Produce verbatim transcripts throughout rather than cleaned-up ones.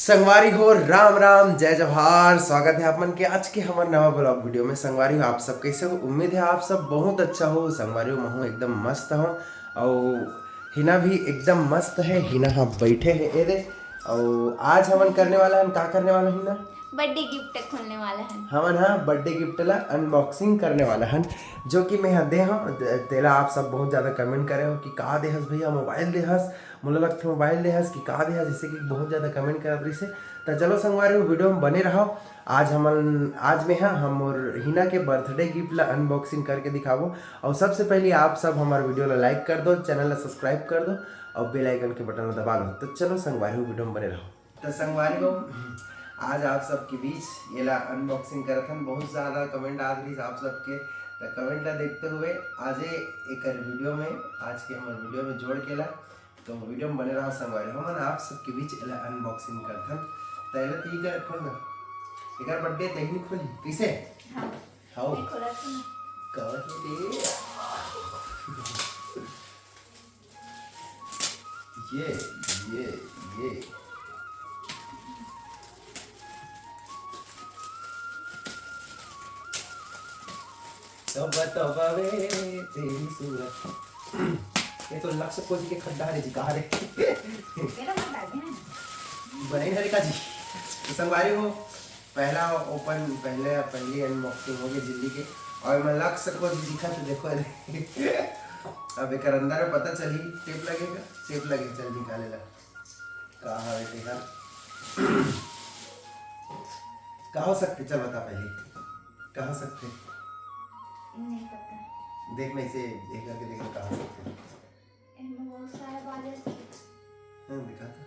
संगवारी हो, राम राम, जय जोहार। स्वागत है आप मन के आज के हमर नवा ब्लॉग वीडियो में। संगवारी हो, आप सब कैसे हो? उम्मीद है आप सब बहुत अच्छा हो। संगवारी हो, महूँ एकदम मस्त हूँ। और हिना भी एकदम मस्त है। हिना हाँ बैठे है, ए दे। और आज हमन करने वाला हन, का करने वाला हिना? बर्थडे गिफ्ट खोलने वाला है। हमन हाँ बर्थडे गिफ्ट ला अनबॉक्सिंग करने वाला हन, जो कि मैं हाँ दे हूँ। तेला आप सब बहुत ज़्यादा कमेंट करे हो कि का देहस भैया, मोबाइल देहस, मोला लगथे मोबाइल देहस कि का देहस, जैसे कि बहुत ज़्यादा कमेंट करत रहिसे। त चलो संगवारी हो, वीडियो में बने रहो। आज हमन, आज में हाँ हम और हिना के बर्थडे गिफ्ट ला अनबॉक्सिंग करके दिखाबो। और सबसे पहले आप सब हमारे वीडियो ला लाइक कर दो, चैनल ला सब्सक्राइब कर दो और बेल आइकन के बटन ला दबा लो। तो चलो संगवारी हो, वीडियो में बने रहो। तो संगवारी हो, आज आप सबके बीच एला अनबॉक्सिंग करत हन। बहुत ज़्यादा कमेंट आत रहिस आप सबके, तो कमेंट ला देखते हुए आज एकर वीडियो में, आज के हमर वीडियो में जोड़ के ला, तो वीडियो में बने रहो संगवारी। हमन आप सबके बीच एला अनबॉक्सिंग करत हन। तो एला ती कर खोल ना, एकर बर्थडे तही नहीं खोली कैसे? हाँ। हाउ? मैं खोला था ना। कवर नहीं दे। ये, ये, ये। तौबा, तौबा वे, तेरी सूरत। ये तो लक्ष्य कोजी के खड्डा हरे जी, कहा रे? मेरा मत डाल देना। बने हरे का जी। तो संगवारी हो, पहला ओपन, पहले, पहली अनबॉक्सिंग हो गई जिंदगी के। और मैं लक्ष्य कोजी दिखा तो देखो, अब एक अंदर में पता चली, टेप लगेगा, टेप लगे, चल निकाले ला। का हवे तेहा? का हो सकथे? चल बता पहले, का हो सकथे? नहीं पता। देख ना इसे, देख करके देख ना का हो सकथे। एमे बहुत सारा बाजत हे। हाँ, दिखा तो।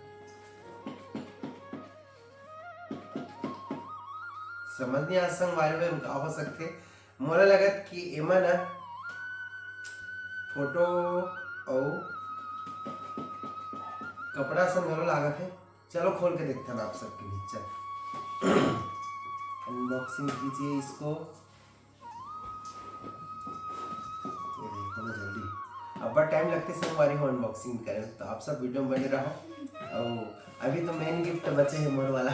समझ नहीं आज संगवारी हो का हो सकथे। मोला लगत कि एमा ना फोटो अउ कपड़ा सन घलो लागत हे। चलो खोल के देखथन आप सबके बीच। चल अनबॉक्सिंग कीजिए इसको। ये देखो ना जल्दी, अब्बड़ टाइम लगथे संगवारी हो अनबॉक्सिंग करे, तो आप सब वीडियो में बने रहो। और अभी तो मेन गिफ्ट बचे है मोर वाला।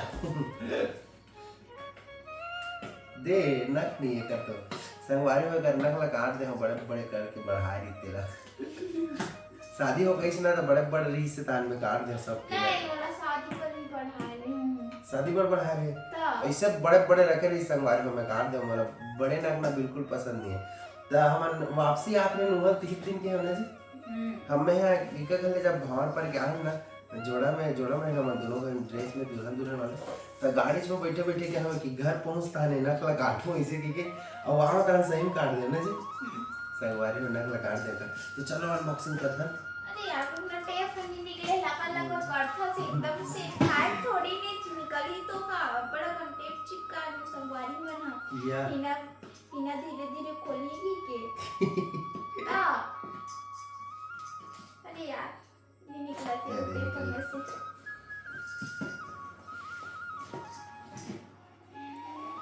दे, नक नहीं है कर तो। संगवारी हो, अगर नक ला काट दे हो, बड़े बड़े करके बढ़ाए रही तेला। शादी हो गई ना, तो बड़े बड़े रही से तान में काट दे सब के। नहीं, मोला शादी पर भी बढ़ाए रही हूँ। शादी पर बढ़ाए रहे? तो। ऐसे बड़े बड़े रखे रही संगवारी हो, मैं काट दे, मोला बड़े नक ना बिल्कुल पसंद नहीं है। तो हमन वापसी आत रहे नुहर तीस दिन के हमने जी। हम्म। हमें यहाँ इका घर ले जब भावर पर गया हम ना, जोड़ा में, जोड़ा में हमन दोनों के ड्रेस में दुल्हन दुल्हन वाले। तो गाड़ी में बैठे बैठे क्या हुआ कि घर पहुँचता है, नक ला काटूँ इसे की के, और वहाँ का सही में काट देना जी। संगवारी में नक ला काट देता। तो चलो अनबॉक्सिंग करता। अरे यार, तुमने टेप नहीं निकले, लगा लगा काटता से एकदम से खाए थोड़ी नहीं निकली तो का, बड़ा कन टेप चिपका दू संगवारी मन हा। या। इना, इना धीरे धीरे खोली ही के। आ। अरे यार। नहीं निकला, ये तेरे देखो। पेपर में से।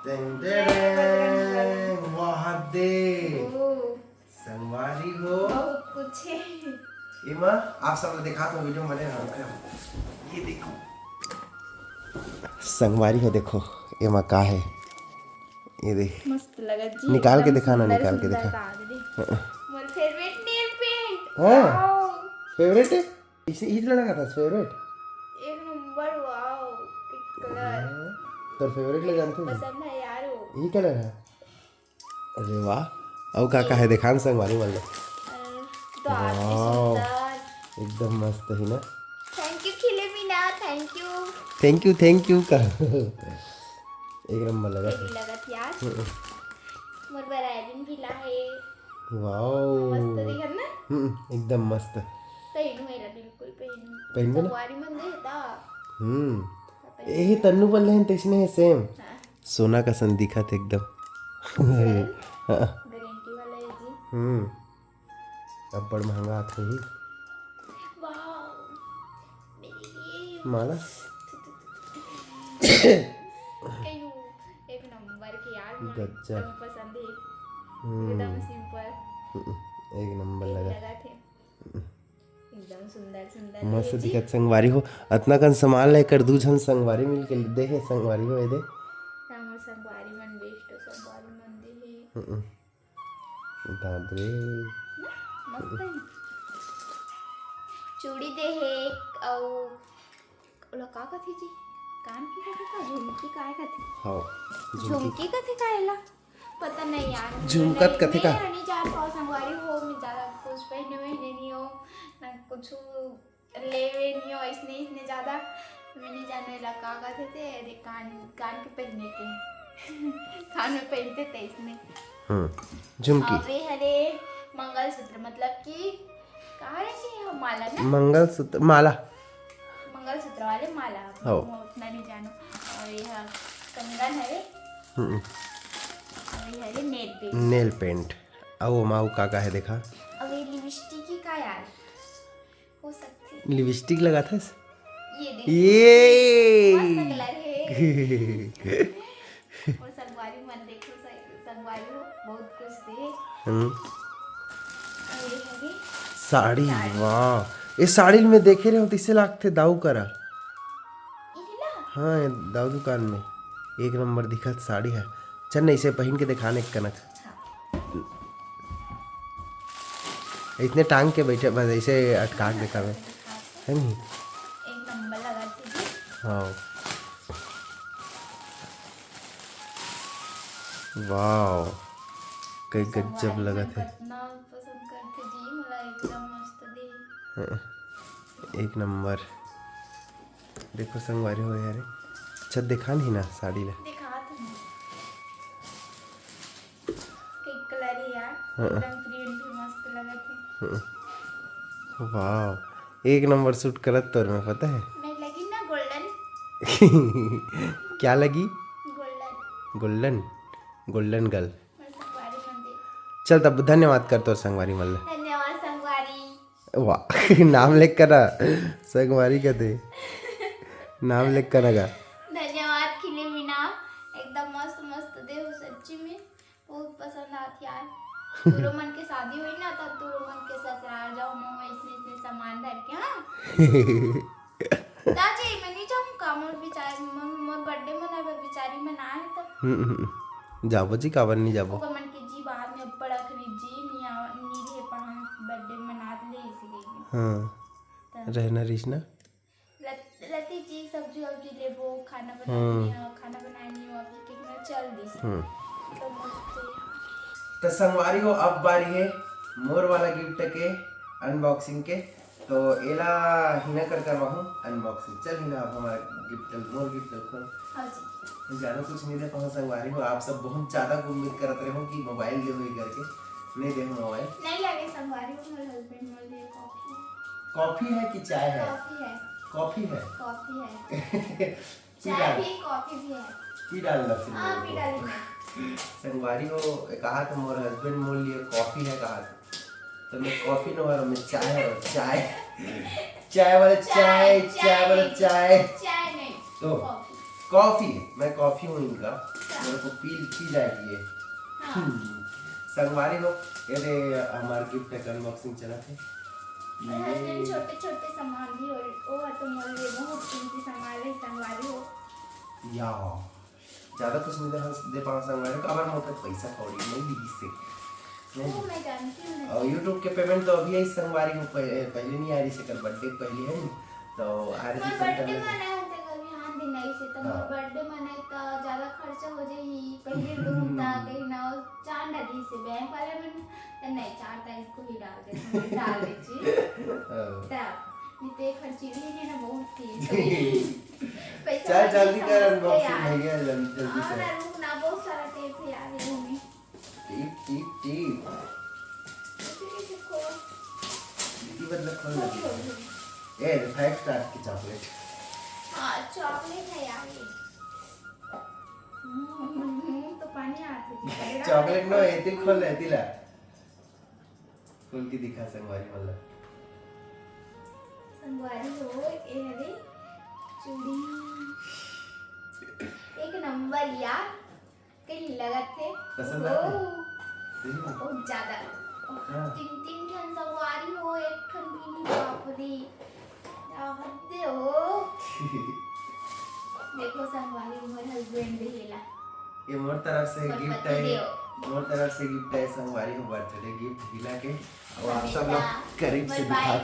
टेंग टेंग, वाह दे। ओ। संगवारी हो। बहुत कुछ है। एमा आप सब दिखा दो वीडियो में बने रहो। ये देखो। संगवारी हो देखो, एमा का है? ये देख। मस्त लगत जी, निकाल के एकदम दिखा ना, सुंदर, निकाल के सुंदर दिखा। कागज। हाँ। मोर फेवरेट नेल पेंट। हाँ। वाओ। फेवरेट है? इसे ईद लगा था फेवरेट। एक नंबर, वाओ, एक कलर। हाँ। तोर फेवरेट ले जानते हो? पसंद है यार वो। ये कलर है। अरे वाह। अउ का का है दिखान संगवारी मन ला। अरे, तो आप भी वाओ। सुंदर। एकदम मस्त है ना। Thank you खिले Meena, thank you। Thank you, thank you का। एक नंबर लगा ये भी था। लगत यार। हम्म। मोर बर आयरन भी ला है। वाओ। मस्त दिखत ना? हम्म, एकदम मस्त। पहिनू एला बिल्कुल पहिनू। पहिनबे ना? संगवारी मन दे ता। हम्म। पहिनू। एही तन्नू बल्ले हैं तैसने है सेम। हाँ। सोना कसन दिखत एकदम। सही? हाँ। गारंटी वाला है जी। हम्म। अब्बड़ महंगा आत होही। वाओ। मेरे लिए। माला? कयू, एक नंबर के यार, मोला गजब। एकदम पसंद है। हम्म। एकदम सिंपल। हम्म, एक नंबर यही लगा। लगा थे। हम्म। एकदम सुंदर सुंदर मस्त हे जी। दिखत संगवारी हो। अतना कन सामान ला एकर दू झन संगवारी मिल के दे हे संगवारी हो, ये दे। हमर संगवारी मन, बेस्ट संगवारी मन दे हे। हम्म। बाप रे। ना, मस्त हे। चूड़ी दे हे, अउ ओला का कथे जी? कान के कथे का? झुमकी काय कथे? हाँ, झुमकी। झुमकी कथे का एला? पता नहीं यार, झुमकत नहीं, कथे का? मैं नहीं जान पाओ संगवारी हो, मैं ज्यादा कुछ पहने वहने नहीं हो, ना कुछ लेवे नहीं हो, इसने, इसने ज्यादा मैं नहीं जाने ला का कथे थे, अरे कान, कान के पहने के, कान में पहनते थे इसने। हम्म, झुमकी। अउ ये हरे मंगलसूत्र, मतलब कि का हरे जी, ये माला ना? मंगलसूत्र, माला। मंगलसूत्र वाले माला, हो। मैं उतना नहीं जानू। अउ ये हा कंगन हरे। हम्म। अउ ये हरे nail paint। Nail paint। अउ ओमा अउ का का हे देखा? अउ ये लिपस्टिक ही का यार? हो सकती। लिपस्टिक लगाथस? ये देखो। ये। मस्त colour हे। अउ संगवारी मन देखो, स-, संगवारी हो, बहुत कुछ दे। हम्म। अउ ये हरे साड़ी, साड़ी। वाह। ये साड़ी में देखे रहे हो, तइसे लागथे दाऊ करा। ये ला? हाँ, ये दाऊ दुकान में एक नंबर दिखत साड़ी हे। चल ना, इसे पहिन के देखा ना एक कनक। हाँ। इतने टांग के बैठे, बस ऐसे अटका के देखावे, है नहीं? एक नंबर लगा दीजिए। हाँ। वाओ, कई गजब लगत हे। कितना पसंद करथे जी, मोला एकदम मस्त दे। हाँ, एक नंबर। देखो संगवारी हो यार, अच्छा देखा नहीं ना साड़ी ला। दिखात हूँ। कई colour हे यार, हाँ। एकदम print भी मस्त लगत हे। हाँ। वाह, एक नंबर suit करत तोर में, पता है? मैं लगी ना golden। क्या लगी? Golden। Golden, golden girl। मोर संगवारी मन दे। चल तब धन्यवाद कर तोर संगवारी मन ला। धन्यवाद संगवारी। वाह, नाम लिख कर ना, संगवारी कहते, नाम लिख कर ना गा। धन्यवाद खिले मीना, एकदम मस्त मस्त दे हो सच्ची में, बहुत पसंद आत यार। तुरो मन के शादी होई ना, तब तुरो मन के ससुराल जाओ, मैं इसने इसने सामान धर के, हाँ। दाजी, मैं नहीं जाऊँ का, मोर बिचारी, मोर, मोर birthday मनाए बर बिचारी मन आए तो। हम्म, हम्म। जाबो जी, काबर नहीं जाबो? ओकर मन के जी बाद में अब्बड़ अखरी जी नहीं आव-, नहीं रहे पाए, birthday मनात ले इसी गई। हाँ। त रहना रहीस ना? रत-, रति जी सब्जी वब्जी लेबो, खाना बनानी हम्म। है, खाना बनानी हो, अभी कितना चल दिस। हम्म। तो मस्त। तो संगवारी हो, अब बारी है मोर वाला gift के unboxing के। तो एला हिना कर करवाहूँ unboxing। चल हिना, अब हमारा gift, मोर gift खोल। हाँ जी। ज्यादा कुछ नहीं दे पाऊँ संगवारी हो, आप सब बहुत ज्यादा उम्मीद करत रहे हो कि mobile दे होई करके, नहीं दे mobile। नहीं लगे संगवारी हो, मोर husband मोर लिए coffee। Coffee है कि चाय है? Coffee है। Coffee है? Coffee है। पी चाय डाल। भी, coffee भी है। पी डाल ना फिर हाँ, मेरे पी को। डाली मैं। संगवारी हो, कहा तो मोर husband मोर लिए coffee है कहा तो। तो मैं coffee नो हर, मैं चाय हर, चाय। चाय वाला चाय, चाय, चाय वाला नहीं, चाय। चाय नहीं, तो coffee। Coffee है, मैं coffee हूँ इनका। चाय। मेरे को पी, पी जाएगी ये। हाँ। हम्म। संगवारी हो, ये दे हमार gift का unboxing चला थे। और husband ये छोटे छोटे सामान भी हो, वो तो मोर लिए बहुत कीमती सामान है, संगवारी हो। या। ज्यादा कुछ नहीं दे, दे पाऊँ संगवारी हो, काबर मोर करा पैसा कौड़ी नहीं मिली से। नहीं। वो मैं जानती हूँ ना। और YouTube के payment तो अभी आई संगवारी हो, पह-, पहले नहीं आ रही से, कर birthday पहले है नहीं, तो आ रही मोर थी birthday पहले। मनाए होते कभी हाँ दिन आई से, तो मोर हाँ। Birthday मनाए तो ज्यादा खर्चा हो जाही, पहले room था, कहीं ना चांद डाली से, bank वाले मन, तो नहीं, चार तारीख को ही डाल दे, डाल दे जी। हाँ। तब, नहीं तो ये खर्ची भी नहीं ना, बहुत थी, तो पैसा चल, वापस जल्दी कर समझते unboxing यार। भैया, जल्दी, जल्दी हाँ, कर। ना, रुक ना, बहुत सारा tape है यार, ये में। Tape, tape, tape। इसे कैसे खोलो? दीदी, मतलब, खोल खोल, दीदी। खोल, खोल। ए, five star की chocolate। हाँ, chocolate है यार ये। हम्म, हम्म, हम्म, तो पानी आते जी। Chocolate नो, एती खोल, एती ला। खोल के दिखा संगवारी मन ला। संगवारी हो, ए हरे चूड़ी। एक नंबर यार, कहीं लगत थे। पसंद आते? ओ, सही में? बहुत ज्यादा। तीन तीन ठन संगवारी हो, एक ठन भी नहीं, बाप रे। क्या हद हो। देखो संगवारी, मोर हस्बैंड देहेला। ये मोर तरफ से मोर गिफ्ट पति है। देव। मोर तरफ से गिफ्ट है संगवारी हो, बर्थडे गिफ्ट हिना के। और आप सब लोग करीब से दिखा।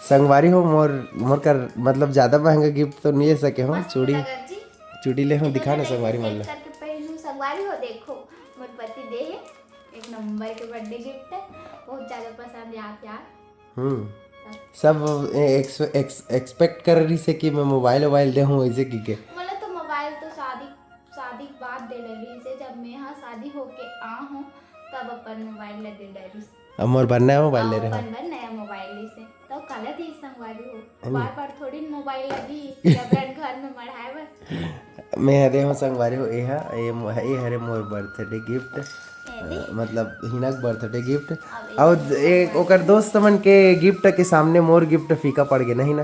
संगवारी हो, मोर मोर कर मतलब ज्यादा महंगा गिफ्ट तो नहीं ले सके हो। चूड़ी, चूड़ी ले हो, दिखा ना संगवारी मन ला। करके पहनू संगवारी हो। देखो मोर पति दे है एक नंबर के बर्थडे गिफ्ट है, बहुत ज्यादा पसंद है आप यार। हम्म। सब एक्सपेक्ट कर रही से कि मैं मोबाइल वोबाइल दे हूँ ऐसे की के। मतलब तो मोबाइल तो शादी शादी के बाद दे डरी से, जब मैं हाँ शादी होके आ हूँ तब अपन मोबाइल ले दे डरी। अब मोर बर नया मोबाइल ले रहे हो। अपन बर नया मोबाइल ले से तो काला दे संगवारी हो। बार बार थोड़ी मोबाइल लगी जब घर में मढ़ाए बर। मैं हरे हो संगवारी हो, ए हा ए हरे मोर बर्थडे गिफ्ट। मतलब हिना के बर्थडे गिफ्ट। और एक ओकर दोस्त मन के गिफ्ट के सामने मोर गिफ्ट फीका पड़ गए नहीं ना।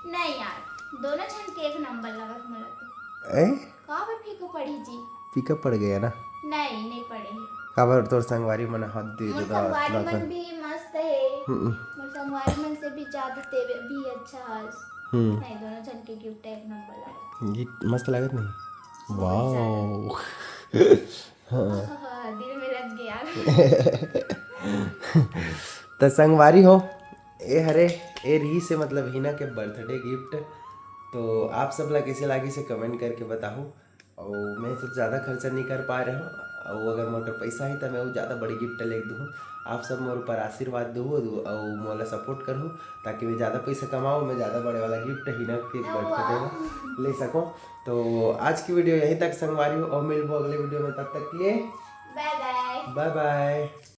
नहीं यार, दोनों झन के एक नंबर लगत मोला तो। ए? काबर फीका पड़ी जी? फीका पड़ गया ना? नहीं, नहीं पड़े। काबर तोर संगवारी मन हाथ दे मोर संगवारी मन भी मस्त है। मोर संगवारी मन से भी ज्यादा तेरे भी अच्छा हस। हम्म। नहीं, दोनों झन के गिफ्ट एक नंबर लगा। गिफ्ट मस्त लागत नहीं? वाओ। हाँ। दिल में लग गया। तो संगवारी हो, ए हरे, ए रही से मतलब हिना के बर्थडे गिफ्ट। तो आप सब ला कैसे लागी से कमेंट करके बताओ। और मैं तो ज़्यादा खर्चा नहीं कर पा रहे हूँ, और अगर मोर कर पैसा है तो मैं वो ज़्यादा बड़ी गिफ्ट ले दूँ। आप सब मोर ऊपर आशीर्वाद दो और मोला सपोर्ट करूँ, ताकि मैं ज़्यादा पैसा कमाऊँ, मैं ज़्यादा बड़े वाला गिफ्ट हिना के बर्थडे में ले सकूँ। तो आज की वीडियो यहीं तक संगवारी हो, और मिलबो अगले वीडियो में, तब तक के लिए बाय बाय। बाय बाय।